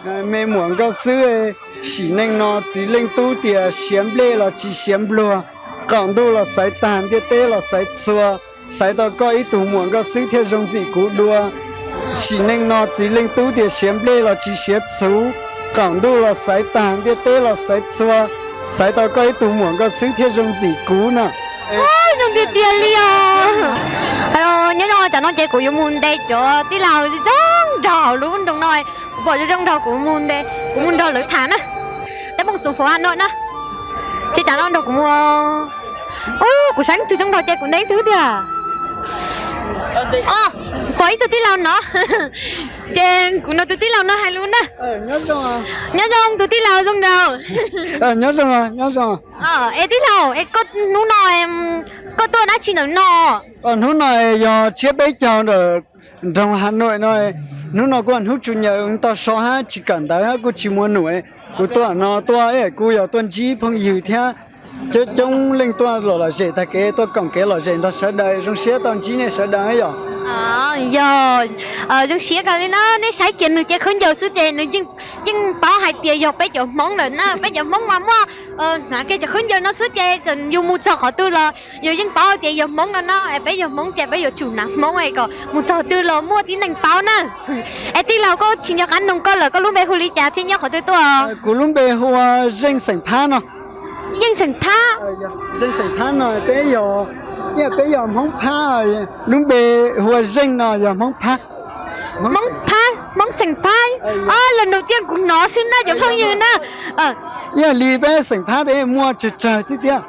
Me muam nkauj xwb, sim neej no txiv leej tub tias siav nplej los tsis siav npluag, qaum ntuj los xaiv tag, ntiaj teb los xaiv txhua, xaiv tau koj ib tug muam nkauj xwb thiaj zoo ntxim kuv dua. Sim neej no txiv leej tub tias siav nplej los tsis siav txhuv, qaum ntuj los xaiv tag, ntiaj teb los xaiv txhua, xaiv tau koj ib tug muam nkauj xwb thiaj zoo ntxim kuv no. Zoo tiag tiag li os. Nyob zoo, tsam no ces kuv yuav mus ntes cov tij laug zoo nraug hauv lub nroog no. Kuv pom zoo zoo nraug kuv mus ntes, kuv mus nrog lawv tham na. Teb Moos Xuv Fuv Has Nois na. Ces tsam no nrog kuv mus. Ub, kuv saib leej twg zoo nraug ces kuv ntes leej twg tiag. Pom ib tug tij laug no, ces kuv nrog tus tij laug no hais lus na. Nyob zoo tus tij laug zoo nraug. Nyob zoo, nyob zoo. Es tij laug, es koj hnub no koj tuaj dab tsi ntawm no? Hnub no yog tsiab peb caug ntawm nroog Has Nois no. Hnub no kuj hnub tsuas nyaw tau so hab tsis kawm ntawv hab kuj tsis muaj num. Kuv tuaj no tuaj, kuv yog tuaj ntsib phooj ywg thiab coob coob leej tuaj los lom zem tag kev, tuaj koom kev lom zem nrog sawv daws. Zoo siab tau ntsib nej sawv daws yom. Yog, zoo siab kawg li na. Nej saib kiag nws cov khaub ncaws xwb ces nws yeej paub hais tias yog peb cov Hmoob lawm na. Peb cov Hmoob mas muaj hnav kiag cov khaub ncaws no xwb ces txawm yus mus txog qhov twg los yus yeej paub tias yog Hmoob no na. Es peb yog Hmoob ces peb yuav tsum hnav Hmoob es kom mus txog twg los muaj tib neeg paub na. Es tij laug, koj tsis nco qab noog koj lawm, koj lub npe hu li cas thiab nyob qhov twg tuaj? Kuv lub npe hu ua Zeej xeem Phab no. Yeej xeem Phab. Zeej xeem Phab no peb yog, peb yog Hmoob Phab, lub npe hu ua Zeej no yog Hmoob Phab. Hmoob Phab, Hmoob xeem Phab. Ob, los nws tiag kuv hnov xwb na cov phooj ywg na. Ib yam li peb xeem Phab tes muaj tsawg tsawg xwb tiag.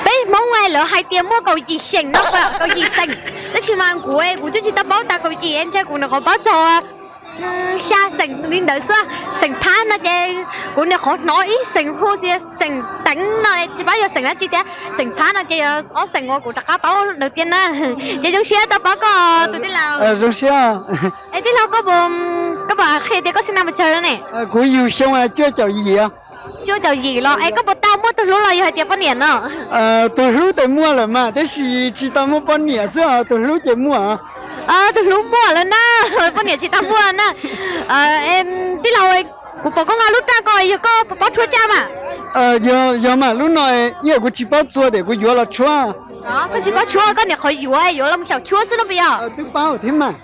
Peb Hmoob lawv hais tias muaj kaum yim xeem no, kaum yim xeem. Tab sis mas kuv, kuv twb tsis tau paub tag kaum yim, ntshe kuv nyuam qhuav paub txog xya xeem li ntawd xwb. Xeem Phab no ces kuv nyuam qhuav hnov ib xeem hu xeem Teev no, tsis paub yog xeem dab tsi thiab. Xeem Phab no ces yog ob xeem uas kuv rov qab paub ntawd tiag na. Ces zoo siab tau paub koj tus tij laug. Zoo siab. Es tij laug, koj puas qhia tias koj xeem na mus tsawg ne? Kuv yug xyoo cuaj caum yim. Cuaj caum yim los es koj puas tau muaj tus hlub los yog hais tias poj niam no? Tus hlub tes muaj lawm mas, tab sis tsis tau muaj poj niam xwb, tus hlub ces muaj. Tus hlub muaj lawm na, poj niam tsis tau muaj na. Tij laug, kuv pom koj nqa lub raj ko, yog koj paub tshuab caj mas? Yog mas, lub no ib yam kuv tsis paub txua tias kuv yuav los tshuab. Koj tsis paub tshuab, koj nyuam qhuav yuav, yuav los xyaum tshuab xwb no puas yog? Twb paub thiab mas.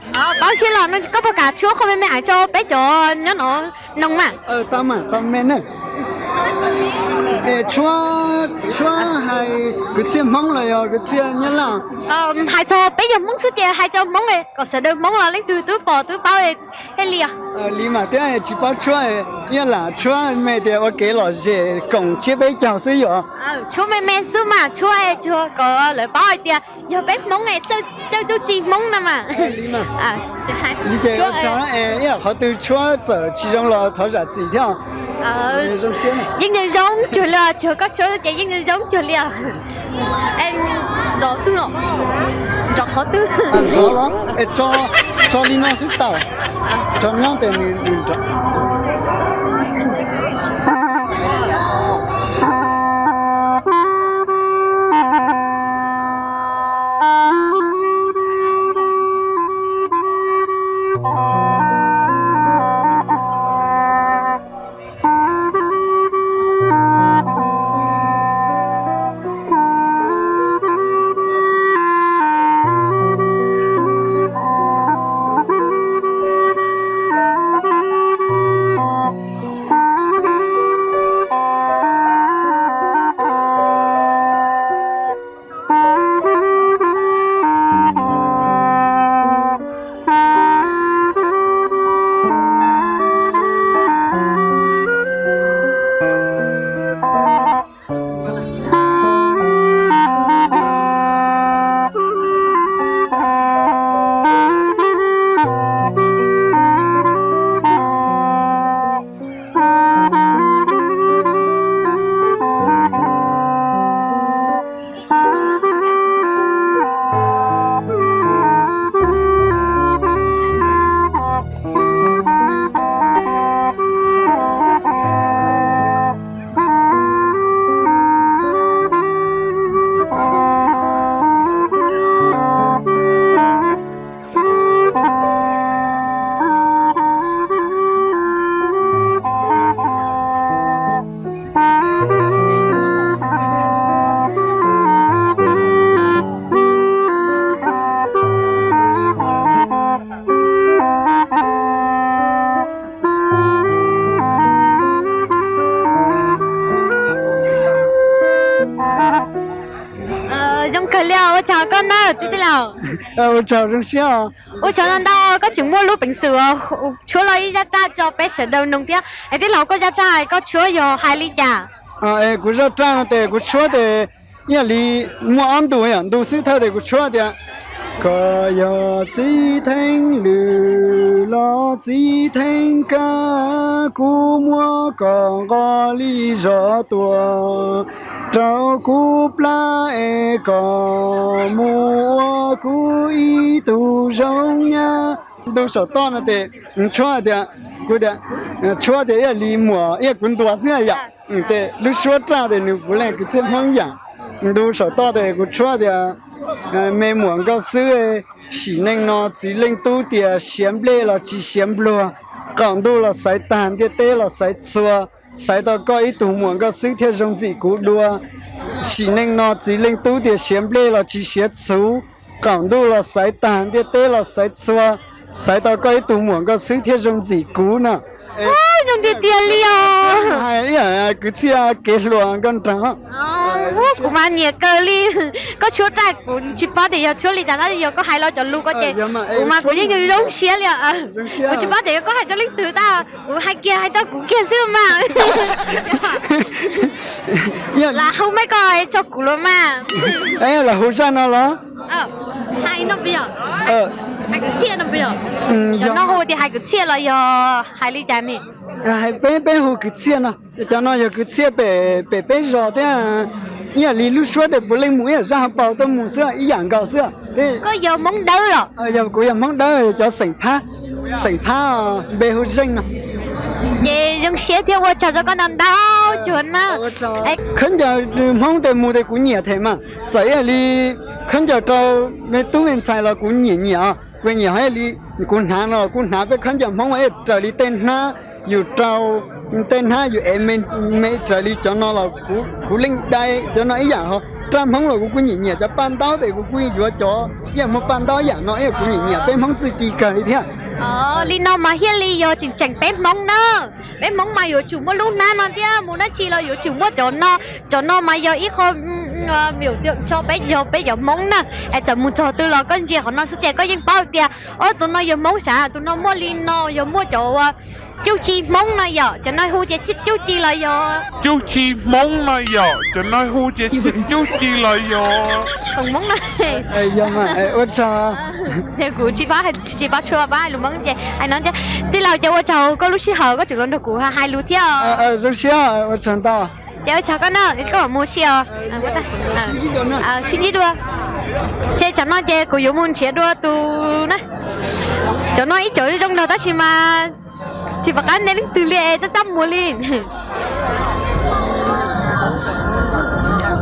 Paub thiab los no koj puas kam tshuab qhov me me hais rau peb cov nyob no noog mas? Tau mas, tau me na. Es tshuab, tshuab hais kwv txhiaj Hmoob los yog kwv txhiaj Nyab Laj? Hais txog peb yog Hmoob xwb ces hais rau Hmoob kom sawv daws Hmoob los leej twg twb pom twb paub thiaj li os. Li mas thiab, tsis paub tshuab, ib yam lam tshuab me tias ua kev lom zem koom tsiab peb caug xwb yom. Tshuab me me xwb mas, tshuab kom lawv paub hais tias yog peb Hmoob, txawj txuj ci Hmoob no mas. Ib yam qhov twg tshuab txawm tsis zoo los thov zam txim thiab. Yeej zoo zoo cuag li os, tsuas koj tshuab ces yeej zoo zoo cuag li os. Nrov twg los? Nrov qhov twg? Tso li no xwb tau. Tso nyob tes nws nrov. Chào koj na tij laug. Ua tsaug zoo siab. Ua tsaug ntau ntau koj tseem muaj lub peev xwm tshuab los ib zaj raj tso peb sawv daws noog thiab. Es tij laug koj zaj raj koj tshuab yog hais li cas? Kuv zaj raj no tes kuv tshuab tes ib yam li muaj ob ntu yom, ntu xib thawj tes kuv tshuab tias, koj yog txiv theej lwm los txiv theej kab, kuv muab koj nqos li zov tuaj rau kuv plab es koj mus ua kuv ib tug zoo nyab. Ntu saum toj no tes tshuab tias, kuv tias, tshuab tias ib yam li muam ib yam kuv ntuas xwb yom. Tes lub suab raj tes nws puav leej kwv txhiaj Hmoob yam. Ntu saum toj tes kuv tshuab tias, me muam nkauj xwb, sim neej no txiv leej tub tias siav nplej los tsis siav npluag, qaum ntuj los xaiv tag ntiaj teb los xaiv txhua, xaiv tau koj ib tug muam nkauj xwb thiaj zoo ntxim kuv dua. Sim neej no txiv leej tub tias siav nplej los tsis siav txhuv, qaum ntuj los xaiv tag ntiaj teb los xaiv txhua, xaiv tau koj ib tug muam nkauj xwb thiaj zoo ntxim kuv na. Zoo tiag tiag li os. Hais ib yam kwv txhiaj kev hluas nkauj nraug. Kuv mas nyiam kawg li. Koj tshuab raj kuv tsis paub tias yog tshuab li cas tab sis yog koj hais los cov lus ko ces kuv mas kuv yeej zoo siab li os. Kuv tsis paub tias yog koj hais rau leej twg tab kuv hais kiag hais rau kuv kiag xwb mas. Lam hu mej koj tso kuv los mas. Lam hu zaj no los? Hais no puas yog? Hais kwv txhiaj no puas yog? Cov no hu tias hais kwv txhiaj los yog hais li cas ne? Peb, peb hu kwv txhiaj no. Cov no yog kwv txhiaj pem, pem peb zos thiab. Ib yam li lub suab tes puav leej mus ib yam zaj hauv paus tuaj mus xwb, ib yam nkaus xwb. Koj yog Hmoob Dawb los? Yog, kuv yog Hmoob Dawb, cov xeem Phab, xeem Phab npe hu Zeej no. Ces zoo siab thiab ua tsaug rau koj ntau ntau tsuag na. Khaub ncaws Hmoob tes mus tes kuv nyiam them mas, txawm ib yam li khaub ncaws rau me tub me ntxhais los kuv nyiam nyiam os. Kuv nyiam hais li kuv hnav no kuv hnav peb khaub ncaws Hmoob ib yam raws li tej hnab yus rau, tej hnab yus ev me raws li cov no los kuv leej dai cov no ib yam ho. Raj Hmoob los kuv kuj nyiam nyiam cov paj ntaub tes kuv kuj yuav cov ib yam muaj paj ntaub ib yam no ib yam kuv nyiam nyiam peb Hmoob txuj ci kawg li thiab. Li no mas thiaj li yog tseem tseem peb Hmoob na. Peb Hmoob mas yuav tsum muaj lub hnab no thiab mus dab tsi los yuav tsum muaj cov no. Cov no mas yog ib qho tso peb yog peb cov Hmoob na. Es txawm mus txog twg los koj ntsia qhov no xwb ces koj yeej paub tias, o, tus no yog Hmoob sav, tus no muaj li no, yog muaj cov cuj ci Hmoob no yom, cov no hu ces cuj ci los yog cuj ci Hmoob no yom, cov no hu ces cuj ci los yog koom Hmoob no. Yog mas, ua tsaug. Ces kuv tsis paub, tsis paub tshua paub hais lus Hmoob ces hais no thiab. Tij laug ces ua tsaug koj lub sij hawm koj tseem los nrog kuv hais lus thiab. Zoo siab, ua tsaug ntau. Ces ua tsaug koj na, koj mam mus si os. Sib ntsib dua. Ces tsam no ces kuv yuav mus nrhiav dua tus na. Cov no ib cov zoo nraug tab sis mas tsis pom qab ntes leej twg li es tab tab mus li.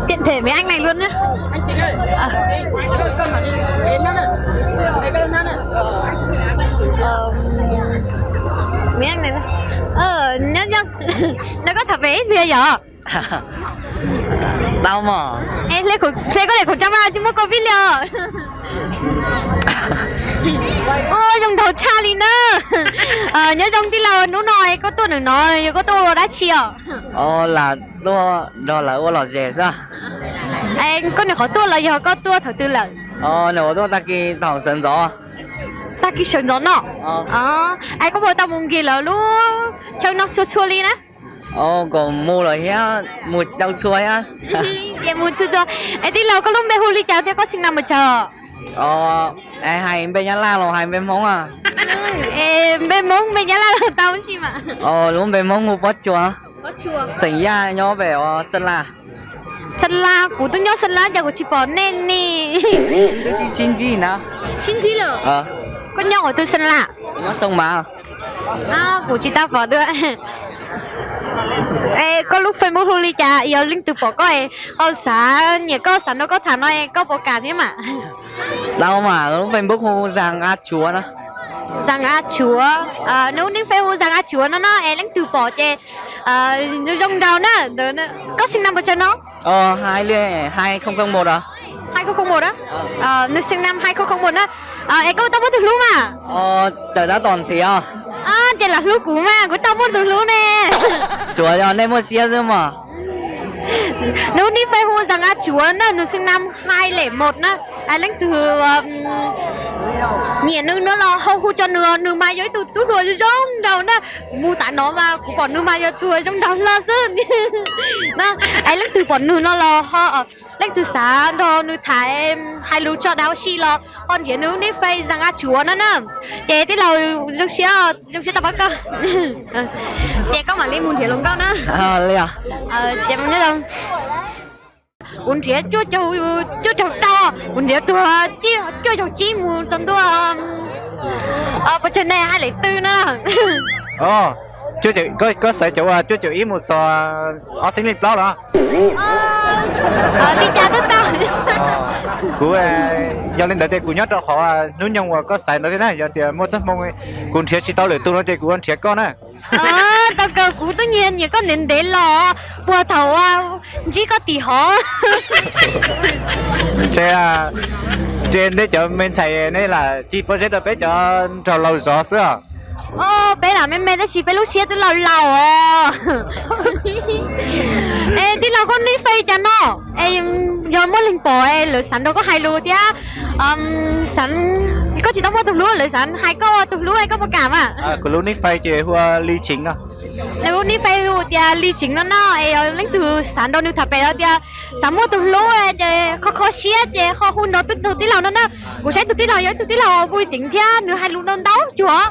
Tiện thể mấy anh này luôn nhá. Mấy anh này. Nyob nyob, nyob koj tham về ib pliag yom. Tau mas. Hle koj daim khẩu trang mas tsis muaj covid li os. Ua zoo nraug tshaj li na. Nyob zoo tij laug, hnub no koj tuaj ntawm no yog koj tuaj ua dab tsi os? Lam tuaj nrog lawv ua lom zem xwb. Koj nyuam qhuav tuaj los yog koj tuaj thaum twg lawm? Nyuam qhuav tuaj tag kis thaum sawv ntxov. Tag kis sawv ntxov no. Es koj puas tau mus nkig lawv lub chaw no txhua txhua li na? Kuv mus lawm thiab, mus tsis tau txhua thiab. Ces mus txhua txhua. Es tij laug koj lub npe hu li cas thiab koj xeem na mas tsawg? Hais npe Nyab Laj los hais npe Hmoob? Es npe Hmoob npe Nyab Laj los tau ua si mas. Lub npe Hmoob hu Pob Tsuas, xeem Yaj, nyob pem Xeeb Las. Xeeb Las, kuv twb nyob Xeeb Las cas kuv tsis pom nej ne. Sib ntsib na. Sib ntsib lawm. Koj nyob qhov twg Xeeb Las? Nyob Xoo Mas. Kuv tsis tau pom dua. Es koj lub Facebook hu li cas, yog leej twg pom koj es ho xav nyiam koj xav nrog koj tham no es koj puas kam thiab mas? Tau mas, lub Facebook hu Zag A Tshuav no. Zag A Tshuav. Nws lub nick Facebook Zag A Tshuav no no es leej twg pom ces zoo nraug na. Koj sinh năm bao giờ no? Hai không không một à? Hai không không một á? Nws sinh năm hai không không một á. Es koj tau muaj tus hlub mas? Txawm tab tom ntxiv os. Ces lam hlub kuv mas, kuv tau muaj tus hlub ne. Tsuav yog nej muaj siab xwb mas. Nws nick Face hu Zag A Tsuav na, nws xeem nam hai lem mos na. Leej twg nyiam nws no los ho hu tso nws, nws mas yog ib tug tub hluas zoo nraug na. Kuv mus tam no mas kuv pom nws mas yog tus zoo nraug hlo xwb. Es leej twg pom nws no los ho, leej twg xav nrog nws tham hais lus tso dav si los ho nrhiav nws nick Face Zag A Tsuav no na. Ces tij laug zoo siab, zoo siab tau pab koj. Ces koj mam li mus nrhiav hluas nkauj na. Kuv nrhiav cuaj caug rau, kuv nrhiav tuag cuaj caug tsib mus txog ntua pes tsawg ne, hais lem twg na. Koj xaiv cov cuaj caug ib mus txog ob txhiab leej plaub los? Li cas twb tau. Kuv, yog li ntawd ces kuv nyob rau qhov hnub nyoog uas koj xaiv ntawd thiab na, yog tias muaj txoj hmoo kuv nrhiav tsis tau lwm tus no ces kuv nrhiav koj na. Tau kawg, kuv twb nyiam nyiam koj ntev ntev los, puag thaum ntsib koj tim hov. Ces, ces nej cov me ntxhais nej lam ci pob zeb rau peb cov nraug laus zov xwb os. Peb lam me me tab sis peb lub siab twb laus laus os. Es tij laug, koj nick Face cas no? Es yog muaj leej pom es lawv xav nrog koj hais lus thiab, xav, koj tsis tau muaj tus hlub lawv xav hais koj ua tus hlub es koj puas kam mas? Kuv lub nick Face ces hu ua Li Tseev no. Nws lub nick Face hu tias Li Tseev no no, es yog leej twg xav nrog nws tham pem los tias xav muaj tus hlub ces kho kho siab ces ho hu nrog tus tij laug no na. Kuv saib tus tij laug yog ib tug tij laug vui deev thiab nws hais lus ntau ntau cuag.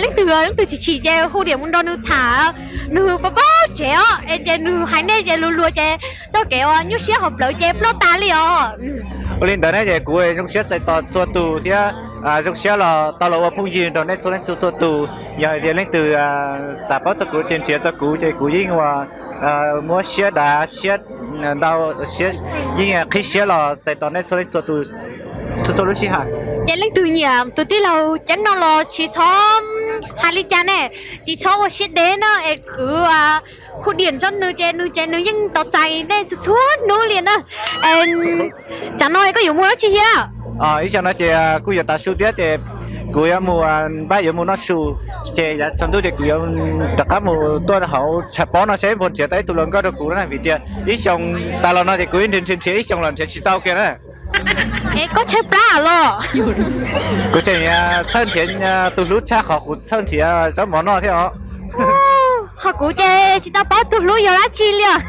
Leej twg leej twg chim chim ces hu diam mus nrog nws tham, nws pab paub tsev os, es ces nws hais nej ces luag luag ces txoj kev uas nyuaj siab hauv plawv ces ploj tas li os. Ua li ntawd ne ces kuv zoo siab txais tos txhua tus thiab zoo siab los tau los ua phooj ywg nrog nej txhua leej txhua txhua tus. Yog hais tias leej twg xav paub txog kuv ces nrhiav txog kuv ces kuv yeej ua muab siab dav siab ntau, yeej qhib siab los txais tos nej txhua leej txhua tus txhua txhua lub sij hawm. Ces leej twg nyiam tus tij laug ceeb no los tsis txhob hais li cas ne, tsis txhob ua siab deb na es kwv hu diam tso nws ces nws ces nws yeej tos txais nej txhua txhua hnub li na. Tsam no koj yuav mus dab tsi thiab? Ib zaug no ces kuj yuav tav su thiab ces kuv yuav mus npaj yuav mus noj su, ces yav tsaus ntuj ces kuv yuav rov qab mus tuaj hauv tshav pob no seb puas nrhiav tau ib tug hluas nkauj rau kuv na, vim tias ib xyoos tas los no ces kuv nrhiav nrhiav nrhiav ib xyoos los nrhiav tsis tau kiag na. Es koj tshaib plab los? Kuv tseem txhawj nrhiav tus hlub tshaj qhov kuv txhawj nrhiav zaub mov noj thiab os. Ho kuv ces tsis tau paub tus hlub yog dab tsi li os.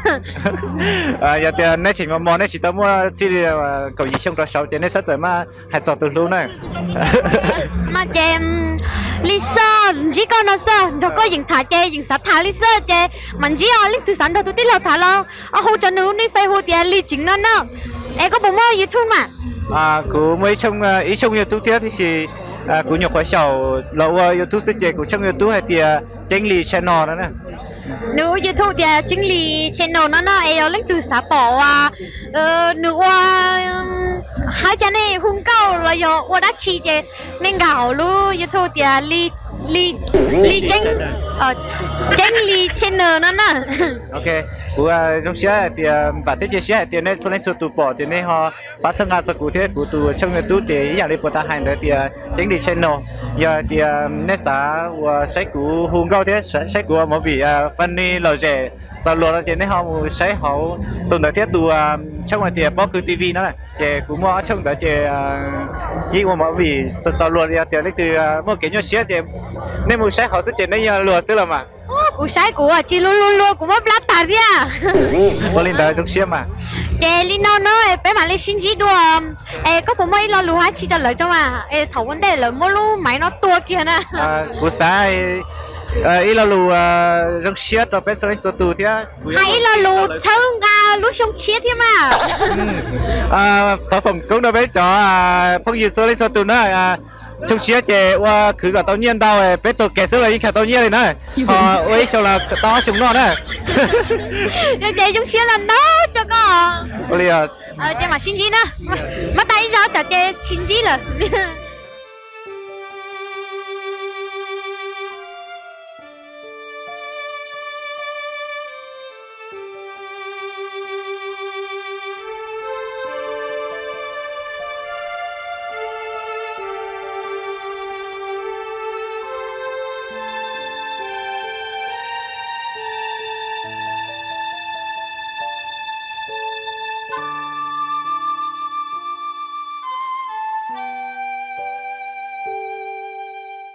Yog tias nej tseem mos mos nej tsis tau muaj txij li kaum yim xyoo rov saud ces nej sawv txawm maj hais txog tus hlub na. No ces li xwb, ntsib koj no xwb, nrog koj yeem tham ces yeem xav tham li xwb ces mam ntsib os. Leej twg xav nrog tus tij laug tham los hu rau nws nick Face hu tias Li Tseev no no. Es koj puas muaj YouTube mas? Kuv muaj ib tshooj YouTube thiab tiam sis kuv nyuam qhuav xyaum los ua YouTube xwb ces kuv tshooj YouTube hais tias Ceeb Li Channel no. Nws ua YouTube tias Ceeb Li Channel no no es yog leej twg xav pom uas nws ua hab ca nej hu nkauj los yog ua dab tsi ces nej nkag hauv lub YouTube tias Li, Li, Li Ceeb, Ceeb Li Channel no na. Ok, kuv zoo siab hais tias vam thiab cia siab hais tias nej txhua leej txhua tus pom ces nej ho pab txhawb nqa txog kuv thiab kuv tus tshooj YouTube ces ib yam li puas tau hais ntawd tias Ceeb Li Channel. Yog tias nej xav uas saib kuv hu nkauj thiab saib kuv ua movie funny lom zem txaus luag no ces nej ho mus saib hauv tus ntawd thiab tus tshooj hais tias Pob Kws T V no na. Ces kuv muaj ob tshooj ntawd ces yeej ua movie txaus luag li. Yog tias leej twg muaj kev nyuaj siab ces nej mus saib hauv xwb ces nej yeej luag xwb los mas. Kuv saib kuv tsis luag luag luag kuv mob plab tag thiab. Ua li ntawd zoo siab mas. Ces li no na peb mam li sib ntsib dua. Es koj puas muaj ib lo lus hab tsi rau lawv tso mas, es thaum ua ntej lawv muab lub maiv no tua kiag na. Kuv xav ib lo lus zoo siab rau peb txhua leej txhua tus thiab hais ib lo lus txhawb nqa lub xyoo tshiab thiab mas. Thov foom koob rau peb cov phooj ywg txhua leej txhua tus na. Xyoo tshiab ces ua khwv kom tau nyiaj ntau, peb taug kev xwb los yeej khaws tau nyiaj li na. Ho ua ib xyoo los tau ob xyoo noj na. Ces zoo siab ntau ntau rau koj. Ces mam sib ntsib na. Muab tag ib zaug tsam ces tsis ntsib lawm.